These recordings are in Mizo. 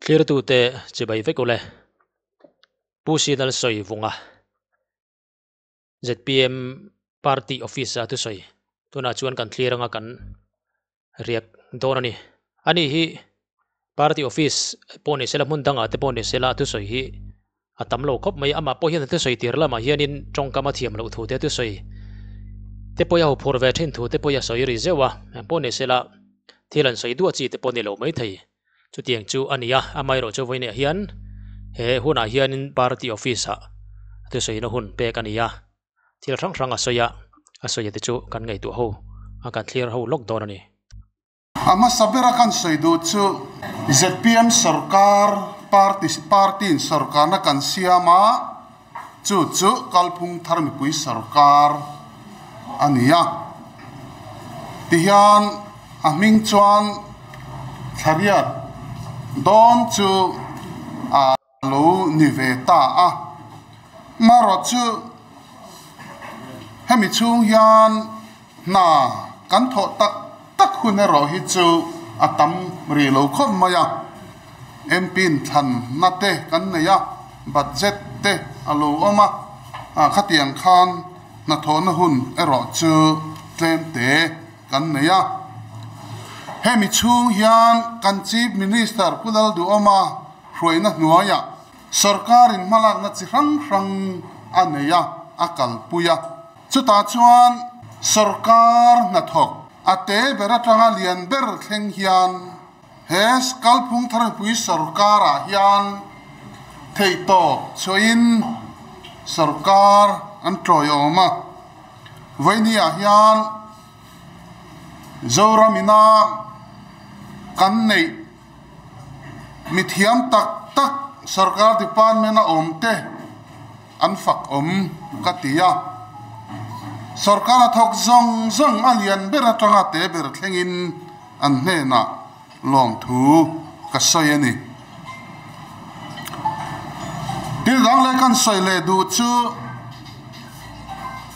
Thlirtute chibai vek ule. Pu Sinal sawi vunga zpm party office a thusawi tunah chuan kan thlir anga kan riak dawn a ni. Ani hi party office pawh ni sela hmun dangah te pawh ni sela a thusawi hi a tam lo khawp mai. Amah pawh hian a thusawi tir lamah hianin tawngkam a thiam loh thu te a thusawi te pawh a huphurh ve thin thu te pawh hi a sawi ri zeuh a. Engpawh ni sela thil an sawi duah chi te pawh a ni lo maithei. Chutiang chu a ni a, amaherawhchu vawiinah hian he hunah hianin party office ah thusawina hun pek a ni a, thil hrang hrang a sawi a, a sawi te chu kan ngaihtuah ho a kan thlir ho lawk dawn a ni. A hmasa bera kan sawi duh chu zpm sorkar party party in sorkarna kan siam a, chu chu kalphung thar mipui sorkar a ni a. Tihian a hming chuan thlariat dawn chu a lo ni ve ta a. Marawh chu hemi chhung hian hna kan thawh tak tak hun erawh hi chu a tam rih lo khawp mai a. MP in thlanna te kan nei a, budget te a lo awm a, khatiang khan hnathawhna hun erawh chu tlem te kan nei a. Hemi chhung hian kan Chief Minister Pu Lalduhawma hruaina hnuaiah sorkarin hmalakna chi hrang hrang a nei a, a kalpui a. Chutah chuan sorkar hnathawk a te ber atanga lian ber thleng hian He kalphung tharpui sorkarah hian theihtawp chhuahin sorkar an tawiawm a. Vawinia hian Zoramina kan neih mithiam tak tak sorkar department a awmte an fak awm ka ti a. Sorkar a thawk zawng zawng a lian ber atanga te ber thlengin An hnenah lawmthu ka sawi a ni. Thil dang leh kan sawi leh duh chu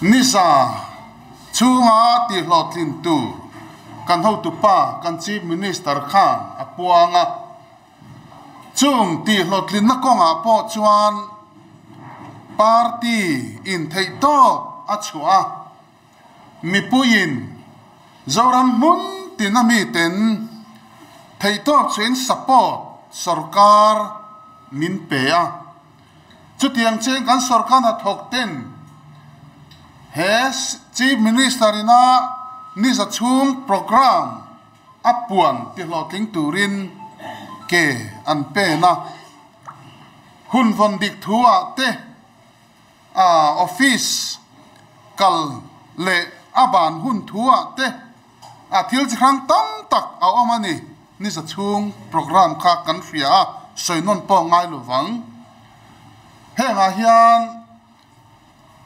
Niza chhunga tihhlawhtlin tur kan hotupa kan Chief Minister khan a puang a. Chung tihhlawhtlinna kawngah pawh chuan party intheihtawp a chhuah a. Mipuiin Zoram hmun tina miten theihtawp chuin support sorkar min pe a. Chutiang chian kan sorkar hnathawk ten he Chief Minister ina niza chhung programme a puan tihlawhtling turin ke an pen a. Hun vawn dik thu ah te A office kal leh a ban hun thu ah te a thil chi hrang tam tak a awm a ni. Niza chhung programme kha kan hria a, sawi nawn pawh ngai lo vang. Hengah hian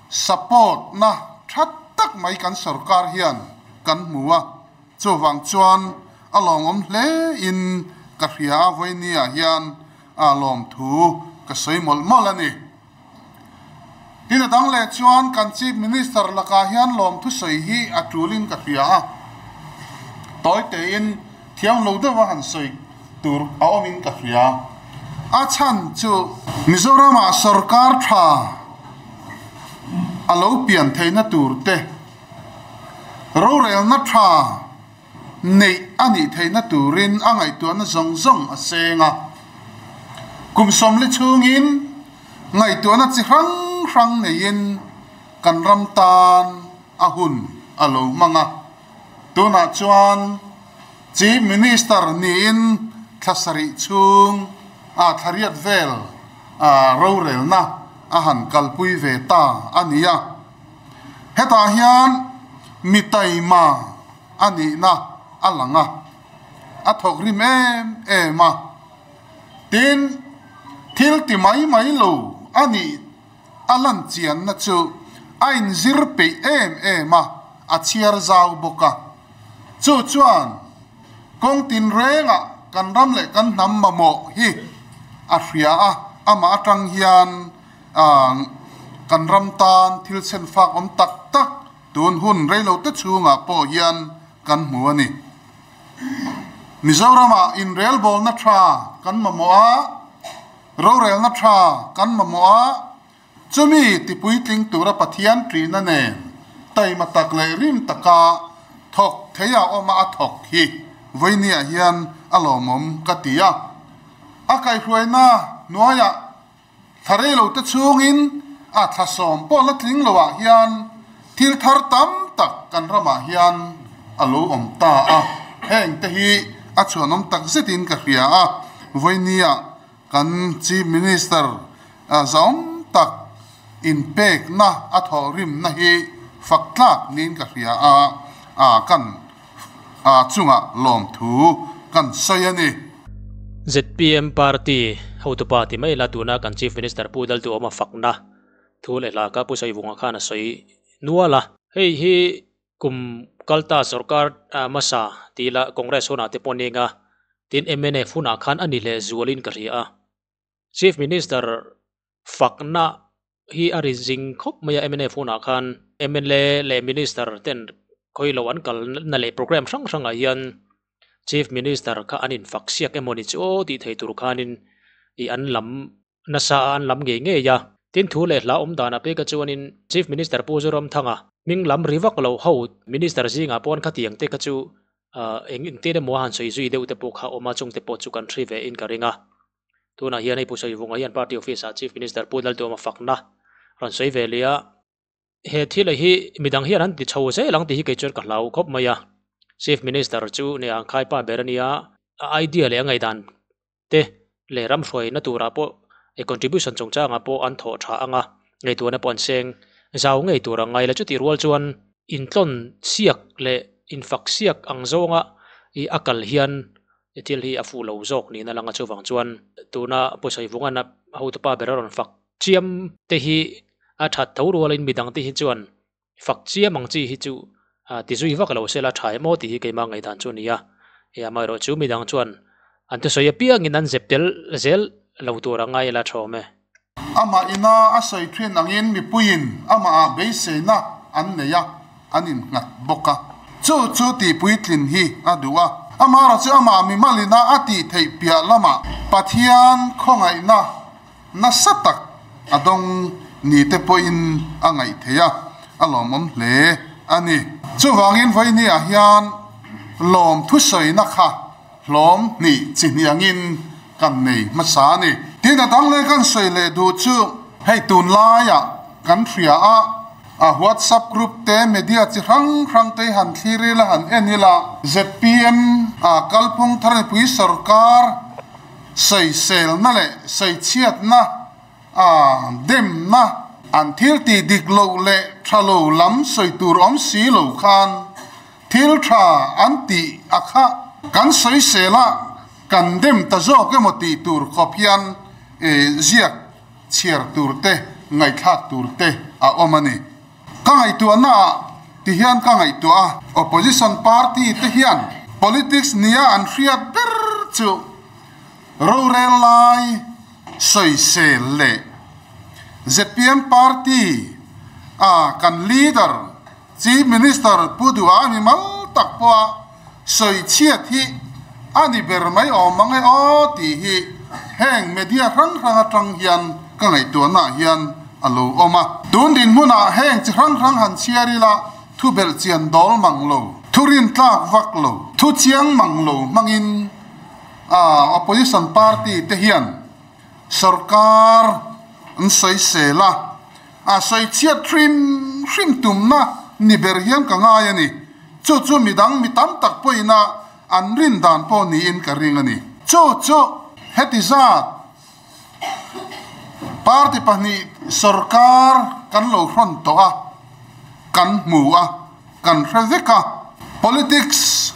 support na tha tak mai kan sorkar hian kan hmu a, chuvang chuan a lawmawm hle in ka hria a, vawiini ah hian a lawmthu ka sawi mawlh mawlh a ni. Tin a dang leh chuan kan Chief Minister lakah hian lawmthu sawi hi a tulin ka hria a, tawi tein thiam lo deuha han sawi tur a awmin ka hria. A chhan chu Mizoramah sorkar tha a lo pian theihna tur te, rorelna tha neih a nih theihna turin a ngaihtuahna zawng zawng a seng a. Kum sawmli chhungin ngaihtuahna chi hrang hrang neiin kan ram tan a hun a lo hmang a. Tunah chuan Chief Minister niin thla sarih chhung a thlariat vel rorelna a han kalpui ve ta a ni a. Hetah hian mi taima a nihna a lang a, a thawk rim em em a. Tin, thil ti mai mai lo a nih a lan chianna chu a inzir peih em em a, a chhiar zau bawk a. Chu chuan kawng tinrengah kan ram leh kan hnam mamawh hi a hria a, amah atang hian Kan ram tan thil chhen fak awm tak tak tun hun reilote chhungah pawh hian kan hmu a ni. Mizoramah inrelbawlna tha kan mamawh a, rorelna tha kan mamawh a, chumi tipuitling tura Pathian ṭihna nen taima tak leh rim taka thawk theia awma a thawk hi vawinia hian a lawmawm ka ti a. A kaihhruaina hnuaiah Thla reilo te chhungin a thla sawm pawh la tling lo ah hian thil thar tam tak kan ramah hian a lo awm ta a, heng te hi a chhuanawm tak zetin ka hria a, vawinia kan Chief Minister zahawm tak inpekna a thawhrimna hi fak tlak niin ka hria a, kan chungah lawmthu kan sawi a ni. Zpm party hotupa ti mai la tuna kan Chief Minister Pu Dalduoma fakna thu leh hla ka Pu Saivunga khan a sawi nual a. Hei hi kum kalta sorkar hmasa tih lah Congress hunah te pawh ning a, tin mnf hunah khan a ni leh zualin ka hria a. Chief Minister fakna hi a ri zing khawp mai a mnf hunah khan mla leh Minister ten khawi lo an kalna leh programme hrang hrangah hian Chief Minister kha an infak siak emaw ni chu aw tih thei tur khanin ih an lam nasa a an lam ngei ngei a. Tin thu leh hla awm danah peka chuanin Chief Minister Pu Zoramthanga hming lam ri vak lo ho Minister zingah pawh an khatiang te kha chu eng engtin emaw a han sawi zui deuh te pawh kha awm a chung te pawh chu kan hri ve in ka ring a. Tunah hian hei Pu Sawivunga hian party office ah Chief Minister Pu Lalduhawma fakna rawn sawi ve leh a, he thil hi midang hian an ti chho zel ang tih hi kei chuan ka hlau khawp mai a, Chief Minister chu nia ang khai pa ber a nia, a idea leh a ngaihdan te leh ram hruaina turah pawh contribution chungchangah pawh an thawh tha ang a, ngaihtuahna pawh an seng zau ngei tur ang ngai la chutih rual chuan intlawn siak leh infak siak ang zawnga ih a kal hian He thil hi a fuh lo zawk niin a lang a, chuvang chuan tuna pawisa vungan a hotupa ber a rawn fak chiam te hi a that tho rualin midang te hi chuan fak chiam ang chi hi chu ti zui vak lo sela tha em aw tih hi keimah ngaihdan chu a ni a, he amaherawh chu midang chuan an thusawi apiangin an zep tel zel lo tur a ngai ila tha awm e. Amah ina a sawi thin angin mipuiin amahah beiseina an nei a, an innghat bawk a. Chu chu tihpuitlin hi a duh a. Amaherawh chu amah mimalina a tih theih piah lamah Pathian khawngaihna nasa tak a dawng ni te pawhin a ngaih theih a, a lawmawm hle a ni. Chuvangin vawinia hian lawm thusawina kha hlawm hnih chi hniangin kan nei hmasa a ni. Tin, a dang leh kan sawi leh duh chu hei tunlaiah kan hria a, a WhatsApp group te, media chi hrang hrang te hi han thlir ila, han en ila, zpm a kalphung thar mipui sorkar sawiselna leh sawichhiatna a demna an thil tih dik loh leh tha lo lam sawi tur awm si lo khan thil tha an tih a kha kan sawisel a, Kan dem ta zawk emaw tih tur khawp hian ziak chhiar tur te, ngaihthlak tur te a awm a ni. Ka ngaihtuahna ah ti hian ka ngaihtuah a, opposition party te hian politics nia an hriat ber chu rorel lai sawisel leh zpm party a kan leader Chief Minister Pu Duha mi mal tak pawha sawichhiat hi a ni ber mai awm ang e aw tih hi heng media hrang hrang atang hian ka ngaihtuahnaah hian a lo awm a. Tun dinhmunah heng chi hrang hrang han chhiar ila thu belh chian dawl mang lo, thu rintlak vak lo, thu chiang mang lo hmangin opposition party te hian sorkar an sawisel a. A sawi chhiat hrim hrim tumna ni ber hian ka ngai a ni. Chu chu midang mi tam tak pawhina an rin dan pawh niin ka ring a ni. Chu chu heti zat party pahnih sorkar kan lo hrawn tawh a, kan hmu a, kan hre vek a. Politics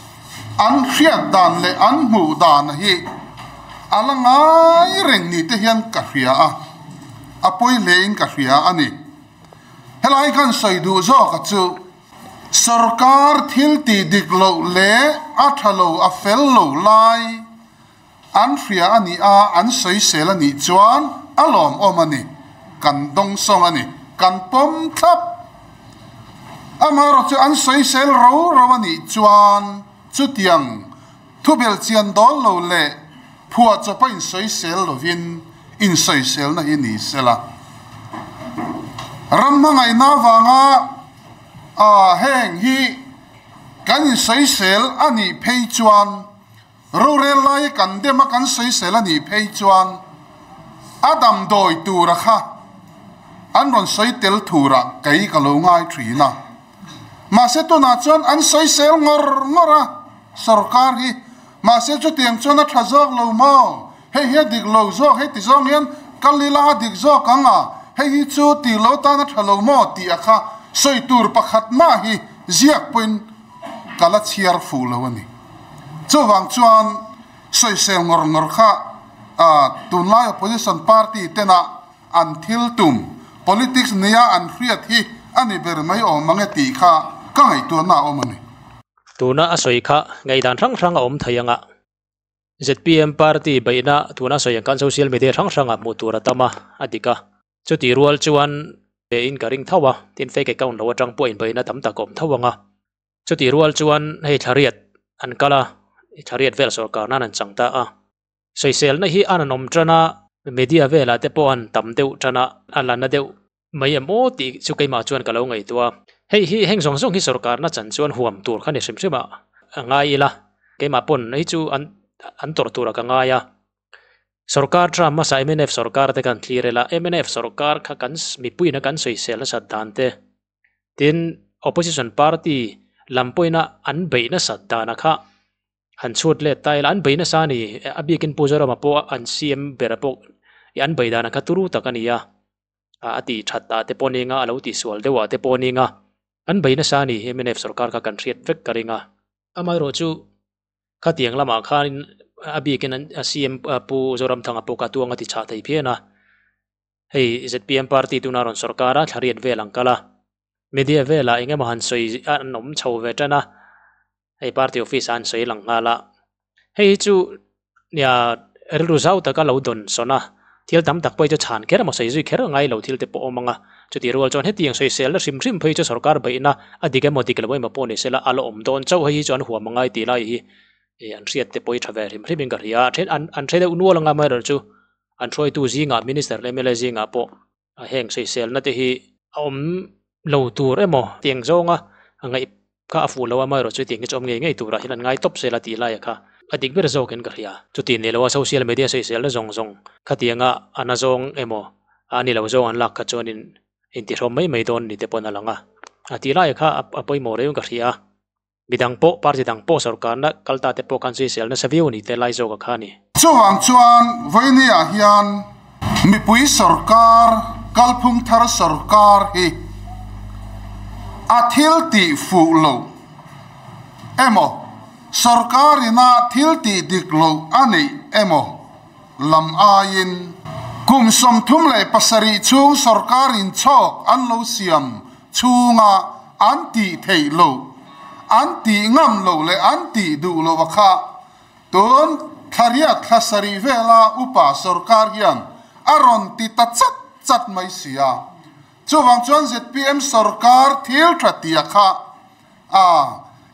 an hriat dan leh an hmuh dan hi a la ngai reng ni te hian ka hria a, a pawi hlein ka hria a ni. Helai kan sawi duh zawk a chu sorkar thil tih dik loh leh a tha lo a fel lo lai an hria a nih a, an sawisel a nih chuan a lawmawm a ni, kan dawngsawng a ni, kan pawm thlap. Amaherawhchu an sawisel ro ro a nih chuan chutiang. Thubelh chian dawl lo leh phuahchawpa insawisel lovin insawiselna hi ni sela. Ram hmangaihna avanga heng hi kan insawisel a nih phei chuan rorel lai kan dem a kan sawisel a nih phei chuan a damdawi tura kha an rawn sawi tel thurah kei ka lo ngai thin a. Mahse tunah chuan an sawisel ngawr ngawr a sarkar hi. Mahse chutiang chuan a tha zawk lo maw? Hei hi a dik lo zawk, hei ti zawng hian kal ila a dik zawk ang a, hei hi chu tih lo tan a tha lo maw tih a kha sawi tur pakhat mah hi ziak pawhin ka la chhiar fuh lo a ni. Chuvang chuan sawisel ngawr ngawr kha tunlai opposition party tena an thil tum, politics nia an hriat hi a ni ber mai awm ang e tih kha ka ngaihtuahna a awm a ni. Tuna a sawi kha ngaihdan hrang hrang a awm thei ang a. Zpm party beihna tuna sawi ang khan social media hrang hrangah hmuh tur a tam a, a dik a. Chutih rual chuan ve in ka ring tho a, tin fake account lo atang pawh inbeihna tam tak a awm tho ang a. Chutih rual chuan hei thlariat an kal a, thlariat vel sawrkar nan an chang ta a. Sawiselna hi an an awm tan a, media velah te pawh an tam deuh tan a, a la na deuh mai em aw tih chu keimah chuan ka lo ngaihtuah a. Hei hi heng zawng zawng hi sawrkarna chan chuan huam tur kha ni hrim hrim a ngai ila, keimah pawn hei chu an an tawrh turah ka ngai a. Sawrkar term hmasa mnf sawrkar te kan thlir ila, mnf sawrkar kha kan mipuiin a kan sawisel nasat dan te, tin opposition party lam pawhin a an beih nasat dana kha Han chhut let ta ila, an bei nasa a ni. A bikin Pu Zorama pawh an CM bera pawh i an bei dan kha turu tak a ni a, a tih that ah te pawh ning a, a lo tihsual deuh ah te pawh ning a, an bei nasa a ni. Mnf sorkar kha kan hriat vek ka ring a. Amaherawh chu khatiang lamah khanin a bikin an CM Pu Zoramthanga pawh kha tuang a ti chhah thei phian a. Hei zpm party tuna rawn sorkar a, thlariat vel ang kal a. Media velah eng emaw han sawi an awm chho ve tan a, hei party office ah an sawi lang nghal a. Hei hi chu nia rilru zau taka lo dawn sawn a, thil tam tak pawh hi chu chhan kher emaw sawi zui kher a ngai lo thil te pawh awm ang a. Chutih rual chuan hetiang sawisel na hrim hrim phei chu sorkar beihna a dik emaw dik lo emaw pawh ni sela a la awm dawn chauh hei hi chu an huam a ngai tih lai hi an hriat te pawh hi tha ve hrim hrim in ka hria a. Then an hre deuh nual anga amaherawhchu an hruaitu zingah minister leh mla zingah pawh A heng sawiselna te hi a awm lo tur emaw tiang zawnga a ngaih kha a fuh lo a, amaherawh chu tiang hi chu awm ngei ngei turah hian an ngai tawp sela tih laia kha a dik ber zawkin ka hria. Chuti ni loa social media sawiselna zawng zawng khatianga a na zawng emaw a ni lo zawng an lak kha chuanin intihrawm mai mai dawn ni te pawn a lang a, a tih laia kha a pawimawh reuhin ka hria a. Midang pawh, party dang pawh sorkarna kal ta te pawh khan sawisel nasa viau ni te lai zawk a kha a ni. Chuvang chuan Vawinia hian mipui sorkar, kalphung thar sorkar hi a thil tih fuh loh emaw, sorkar ina thil tih dik loh a neih emaw lam aiin kum 37 chhung sorkar inchhawk an lo siam chhunga an tih theih loh, an tih ngam loh leh an tih duh loh a kha. Tun thlariat thla sarih vela upa sorkar hian a rawn ti ta chat chat mai si a. Chuvang chuan zpm sorkar thil tha tia kha a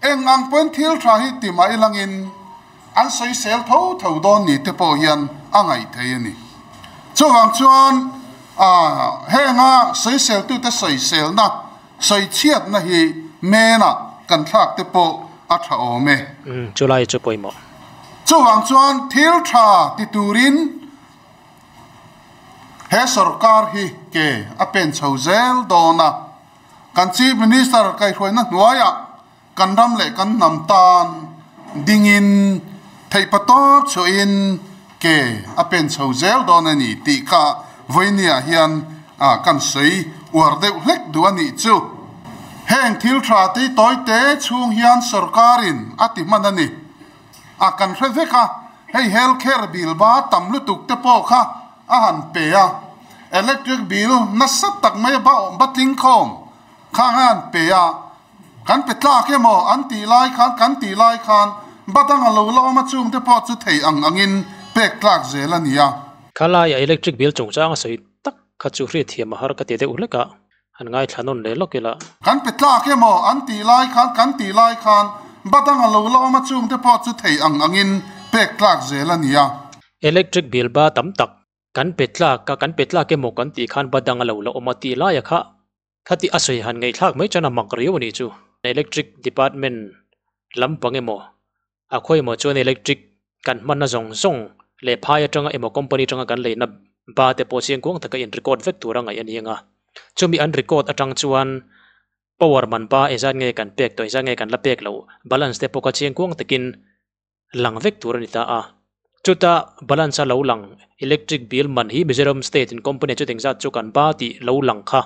eng ang pawhin thil tha hi ti mai langin an sawisel tho tho dawn ni te pawh hian a ngaih thei a ni. Chuvang chuan henga sawiseltute sawiselna, sawichhiatna hi menah kan thlak te pawh a tha awm e. Chulai chu pawimawh. Chuvang chuan thil tha ti turin he sorkar hi ke a pen chho zel dawn a. Kan Chief Minister kaihhruaina hnuaiah Kan ram leh kan hnam tan dingin theihpatawp chhuahin ke a pen chho zel dawn a ni tih kha vawinia hian kan sawi uar deuh hlek duh a nih chu. Heng thil tha te tawi te chhung hian sorkarin a ti hman a ni. A kan hre vek a, hei health care bill ba tam lutuk te pawh kha a han pe a, electric bill nasa tak mai a ba tling khawm kha a han pe a, Kan pe tlak emaw an tih lai khan kan tih lai khan badang a lo la awm a chung te pawh chu thei ang angin pek tlak zel a nia. Khalaia electric bill chungchang a sawi tak kha chu hriatthiam a har ka ti deuh hlek a, han ngaithla nawn leh lawk ila. Kan pe tlak emaw an tih lai khan kan tih lai khan Badang a lo la awm a chung te pawh chu thei ang angin pek tlak zel a nia. Electric bill ba tam tak kan pe tlak a, kan pe tlak emaw kan tih khan badang a lo la awm a tih laia kha khati a sawi han ngaihthlak mai chuan a mak riau a nih chu. Electric department lampang emaw a khawi emaw chuan electric kan hmanna zawng zawng leh phai atanga emaw company atanga kan leina ba te pawh chiang kuang taka in record vek tur a ngaih a ni ang a, chumi an record atang chuan Power man ba engzat nge kan pek tawh engzat nge kan la pek loh balance te pawh kha chiang kuang takin lang vek tur a ni ta a. Chuta balance a lo lang electric bill man hi Mizoram state in company chu engzat chu kan ba tih lo lang kha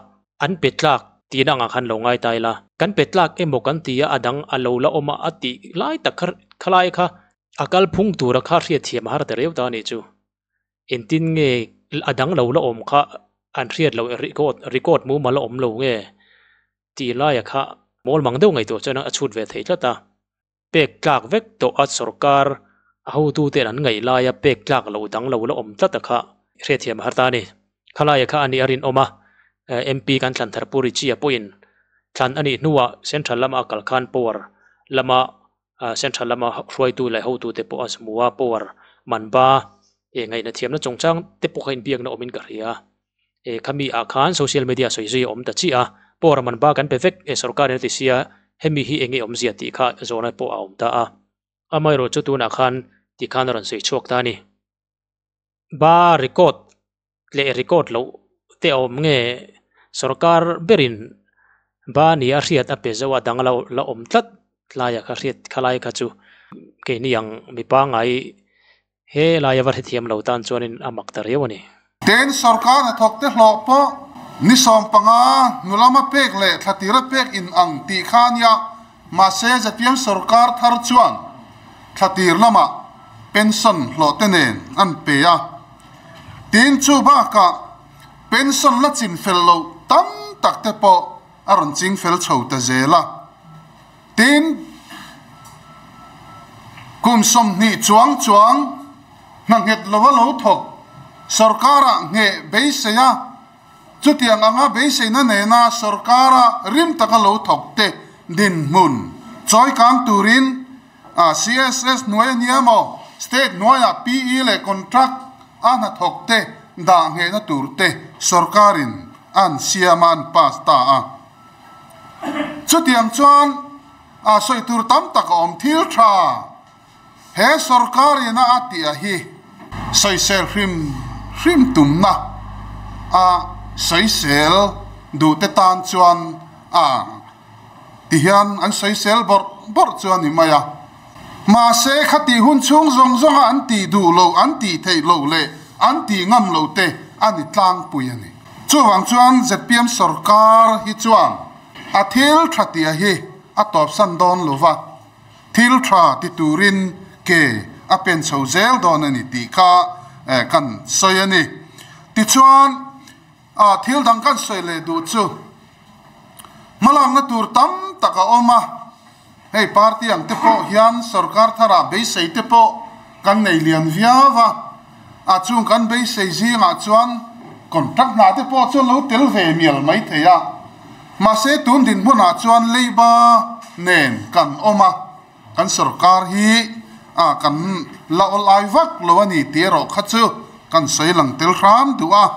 an pe tlak tihna angah khan lo ngai ta ila. Kan pe tlak emaw kan ti a a dang a lo la awm a a tih lai tak kha khalai kha a kal phung tura kha hriatthiam a har ta reu ta a nih chu. Engtin nge a dang lo la awm kha an hriat loh record record mumal a awm lo nge tih laia kha mawl mang deuh ngaihtuah chuan a chhut ve thei tlat a. Pek tlak vek tawh a sorkar a hotuten an ngaih laia pek tlak loh dang lo la awm tlat a kha hriatthiam a har ta a ni. Khalaia kha a nih a rinawm a, MP kan thlan thar Pu Richie-a pawhin thlan a nih hnuah Central lama a kal khan power lama Central lama hruaitu leh hotute pawh a hmu a, power man ba eh ngaihna thiamna chungchang te pawh kha inbiakna awmin ka hria. Eh khami ah khan social media sawi zui a awm ta chiah a, power man ba kan pe vek eh sorkarin a ti sia, hemi hi eng nge awmzia tih kha zawhna pawh a awm ta a. Amaherawhchu chu tunah khan ti khan a rawn sawi chhuak ta a ni. Ba record leh record loh te a awm nge sorkar berin ba nia hriat a pe zo a dang lo la awm tlat laia kha hriat khalai kha chu keini ang mi pangngai he laia va hrethiam lo tan chuanin a mak ta riau a ni. Ten sorkar hnathawk te hlawh pawh ni 15 hnu lama pek leh thla tira pek in ang tih kha a nia, mahse ZPM sorkar thar chuan thla tir lamah pension hlawh te nen an pe a. Tin, chu bakah pension la chin fel loh tam tak te pawh a rawn ching fel chho ta zel a. Tin, kum 20 chuang chuang hna nghet lova lo thawk sorkarah ngheh beisei a, chutiang anga beiseina nena sorkara rim taka lo thawk te dinhmun chawikang turin A CSS hnuai a nia maw? State hnuaiah PE leh contract a hnathawk te dah nghehna tur te sorkarin an siam a an pass ta a. Chutiang chuan a sawi tur tam tak a awm thil tha he sorkarin a a tih a hi sawisel hrim hrim tumna a sawisel duh te tan chuan a Ti hian an sawisel bawrh bawrh chu a ni mai a. Mahse, khati hun chhung zawng zawnga an tih duh loh, an tih theih loh leh an tih ngam loh te a ni tlangpui a ni. Chuvang chuan zpm sorkar hi chuan a thil tha tia hi a tawpsan dawn lo va, thil tha ti turin ke a pen chho zel dawn a ni tih kha kan sawi a ni. Tichuan, A thil dang kan sawi leh duh chu hmalakna tur tam tak a awm a, hei party ang te pawh hian sorkar tharah beisei te pawh kan nei lian viau a, a chung kan beisei zingah chuan contract hna te pawh chu lo tel ve mial mai thei a, mahse tun dinhmunah chuan leiba nen kan awm a, kan sorkar hi a kan la awlai vak lo a ni tih erawh kha chu kan sawi lang tel hram duh a.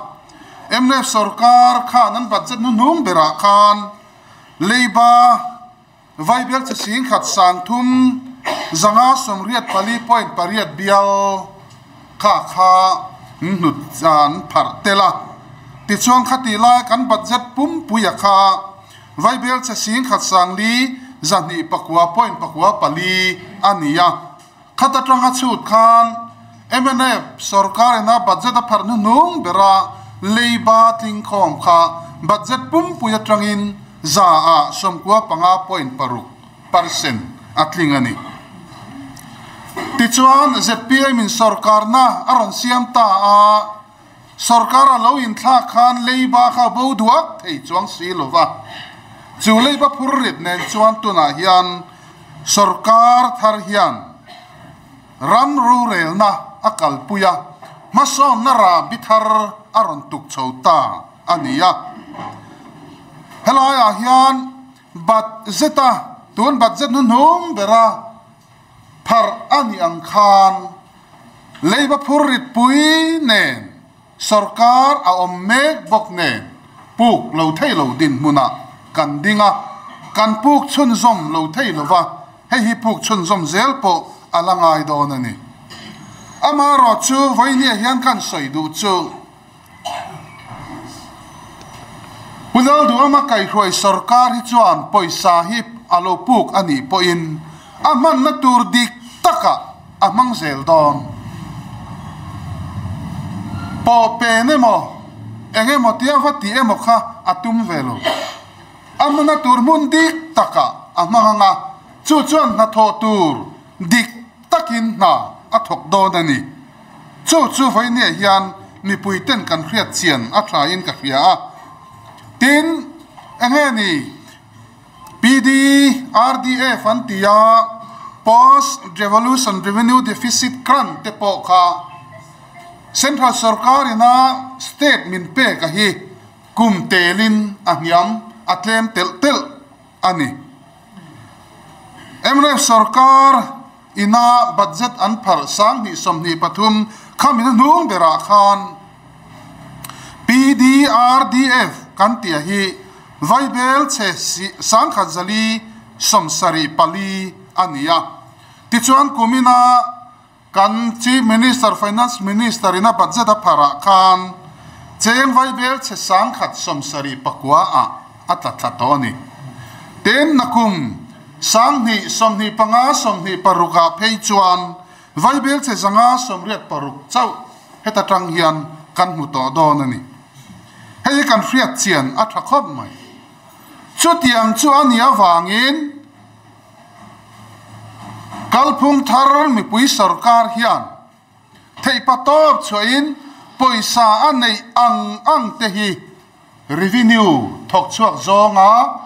Mnf sorkar khan an budget hnuhnung berah khan leiba Vaibel chi 10,000 384.8 bial kha kha hnut an pharh tel a. Tichuan khati lai kan budget pumpuia kha Vaibel che 10,000 4,209.94 a ni a. Khat atanga chhut khan mnf sorkar ina budget a pharh hnuhnung bera leiba tlingkhawm kha budget pumpui atangin za ah 95.6 percent a tling a ni. Tichuan zpm in sorkarna a rawn siam ta a, Sorkar a lo inthlak khan leiba kha bo duak thei chuang si lo va, chu leiba phur rit nen chuan tunah hian sorkar thar hian ram rorelna a kalpui a, hmasawnna rahbi thar a rawn tuk chho ta a ni a. Helaiah hian bat zeta. Tun budget hnuhnung bera pharh a nih ang khan leiba phur rit pui nen sorkar a awm mek bawk nen puk lo thei lo dinhmunah kan ding a, kan puk chhunzawm lo thei lo va, hei hi puk chhunzawm zel pawh a la ngai dawn a ni. Amaherawhchu vawinia hian kan sawi duh chu Pu Lalduhama kaihruai sorkar hi chuan pawisa hi a lo puk a nih pawhin a hmanna tur dik takah a hmang zel dawn. Pawh pen emaw, eng emaw tia va tih emaw kha a tum ve lo. A hmanna tur hmun dik takah a hmang ang a, chu chuan hnathawh tur dik takin hna a thawk dawn a ni. Chu chu vawinia hian mipui ten kan hriat chian a tha in ka hria a. Tin, enge ni PDRDF an ti a, Post Devolution Revenue Deficit Grant te pawh kha Central sorkar ina state min pek a hi kum telin a hniam a tlem telh telh a ni. Mnf sorkar ina budget an pharh 2023 khami na hnung berah khan PDRDF kan tih a hi vaibel chhe 1474 a ni a. Tichuan kumina kan Chief Minister, Finance Minister ina budget a pharh ah khan cheng vaibel chhe 179 ah a tla thla tawh a ni. Tin, nakum 2025 26 ah phei chuan vaibel chhe 586 chauh heta tang hian kan hmu tawh dawn a ni. Hei hi kan hriat chian a tha khawp mai. Chutiang chu a nih avangin Kalphung thar mipui sorkar hian theihpa tawp chhuahin pawisa a neih ang ang te hi revenue thawk chhuak zawnga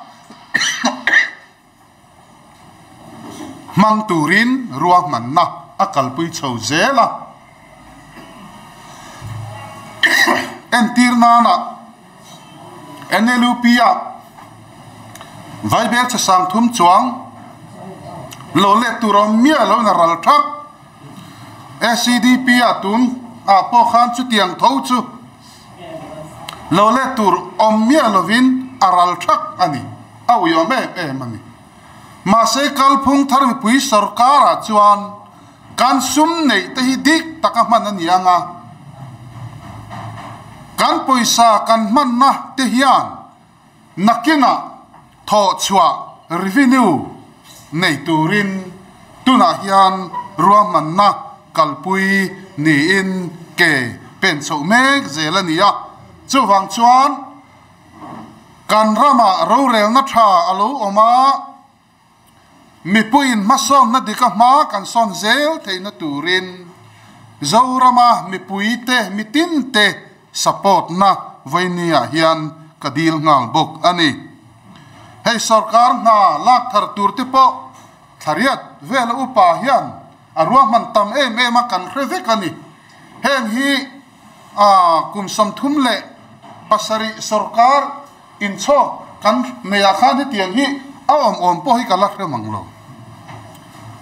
hmang turin ruahmanna a kalpui chho zel a. Entir nana NLUP a Vaibel chhe 3000 chuang lo let tur awm miah lo in a ral thak. SEDP a tun ah pawh khan chutiang tho chu lo let tur awm miah lovin a ral thak a ni. A uiawm em em a ni. Mahse kalphung thar mipui sorkar ah chuan kan sum neih te hi dik taka hman a ni ang a, kan pawisa kan hmanna te hian nakinah thawh chhuah revenue nei turin tunah hian ruahmanna kalpui niin ke pen chhoh mek zel a ni a. Chuvang chuan kan ramah rorelna tha a lo awm a, Mipuiin hmasawnna dika hma kan sawn zel theihna turin Zorama mipuite mitinte support-na vawinia hian ka dil nghal bawk a ni. Hei sorkar hna lak thar turte pawh thlariat vela upa hian a ruahman tam em em a kan hre vek a ni. Heng hi kum 37 sorkar Inchhawk kan nei ah khan hetiang hi a awm awm pawh hi ka la hre mang lo.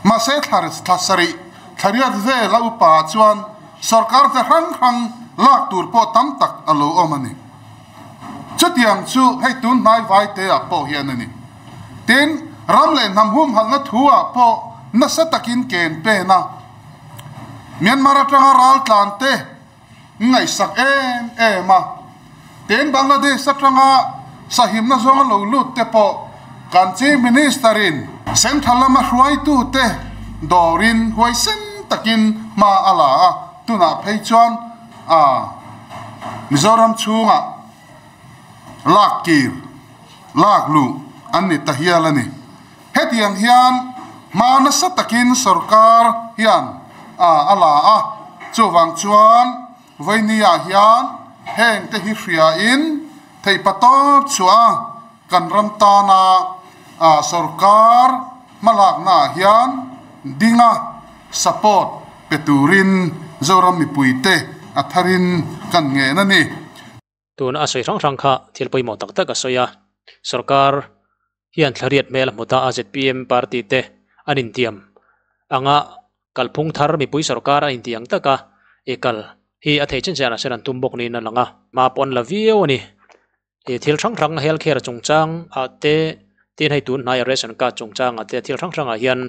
Mahse thla thla sarih thla riat vel a upa ah chuan sorkar te hrang hrang lak tur pawh tam tak a lo awm a ni. Chutiang chu hei tun hnai vai te ah pawh hian a ni. Tin, ram leh hnam humhalhna thu ah pawh nasa takin ken pen a, Myanmar atanga raltlan te ngaihsak em em a, tin Bangladesh atanga sahimna zawnga lo lut te pawh kan Chief Minister in Central lama hruaitu te dawrin huaisen takin hma a la a, tunah phei chuan a Mizoram chhungah lak kir lak luh an ni ta hial a ni. Hetiang hian hma nasa takin sorkar hian a la a, chuvang chuan vawinia hian heng te hi hriain theihpa tawp chhuah a kan ram tana sorkar hmalaknaah hian dinga support pe turin Zoram mipuite a tharin kan ngen a ni. Tuna a sawi hrang hrang kha thil pawimawh tak tak a sawi a, sorkar. Hian thlariat hmel a hmu ta a, zpm party te an intiam anga kalphung thar mipui sorkar a inti ang taka i kal hi a theih chin chian ah sawn an tum bawk niin a lang a, hma pawh an la viau a ni. Ih thil hrang hrang health care chungchang ah te tin hei tun hnaia ration card chungchang ah te thil hrang hrang ah hian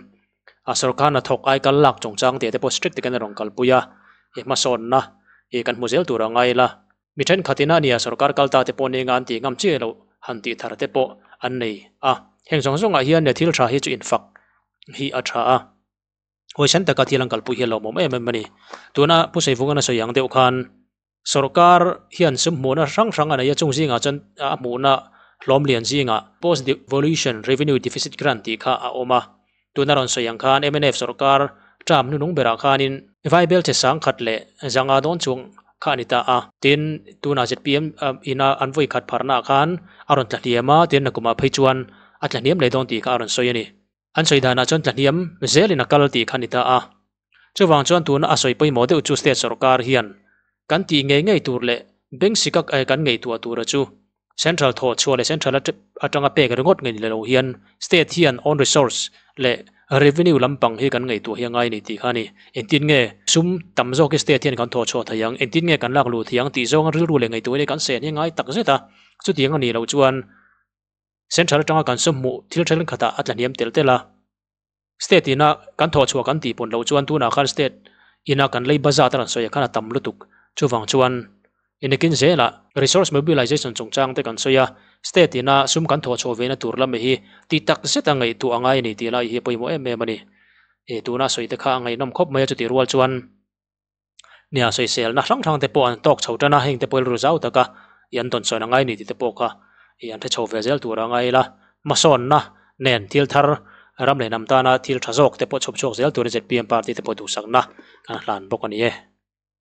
a sorkar hnathawk ai kal lak chungchang tih te pawh strict takin a rawn kalpui a, i hmasawnna ih kan hmu zel tur a ngai la. Mi thenkhat ina nia sorkar kal ta te pawh nia an tih ngam chiah loh han tih thar te pawh an nei a. Heng zawng zawngah hian nia thil tha hi chu infak hi a tha a. Huaisen taka thil an kalpui hi a lawmawm em em a ni. Tuna Pu Seivungan a sawi ang deuh khan sorkar hian sum hmuhna hrang hrang a nei a, chung zingah chuan a hmuhna hlawm lian zingah Post Devolution Revenue Deficit Grant tih kha a awm a. Tuna rawn sawi ang khan mnf sorkar term hnunung berah khanin Vaibel che sang khat leh zanga dawn chung kha a ni ta a. Tin, tunah zpm ina an vawi khat pharnaah khan a rawn tla hniam a, tin nakumah phei chuan a tla hniam leh dawn tih kha a rawn sawi a ni. An sawi danah chuan tla hniam zelin a kal tih kha a ni ta a. Chuvang chuan tuna a sawi pawimawh deuh chu state sorkar hian kan tih ngei ngei tur leh bank sika kan ngaihtuah tura chu Central thawhchhuah leh Central atanga pek ringawt ngei ni lo hian State hian own resource leh revenue lampang hi kan ngaihtuah hi a ngai a ni tih kha a ni. Engtin nge sum tam zawk hi State hian kan thawhchhuah thei ang, engtin nge kan lak luh thei ang tih zawnga rilru leh ngaihtuah hi kan sen hi a ngai tak zet a. Chutiang a nih loh chuan Central atanga kan sum hmuh thil thenkhatah a tlahniam tel tel a. State ina kan thawhchhuah kan tih pawn loh chuan tunah khan state ina kan lei bazar te rawn sawi ah khan a tam lutuk. Chuvang chuan inakin zelah resource mobilization chungchang te kan sawi a, state ina sum kan thawhchhuah ve na tur lam hi ti tak zet a ngaihtuah a ngai a ni tih lai hi a pawimawh em em a ni. Ih tuna sawi te kha a ngaihnawm khawp mai a chutih rual chuan nia sawiselna hrang hrang te pawh an tawk chho tan a, heng te pawh rilru zau taka ih an dawnsawn a ngai a ni tih te pawh kha ih an hre chho ve zel tur a ngai ila. Hmasawnna nen thil thar ram leh hnam tana thil tha zawk te pawh chhawp chhuak zel turin zpm party te pawh duhsakna kan hlan bawk a ni e.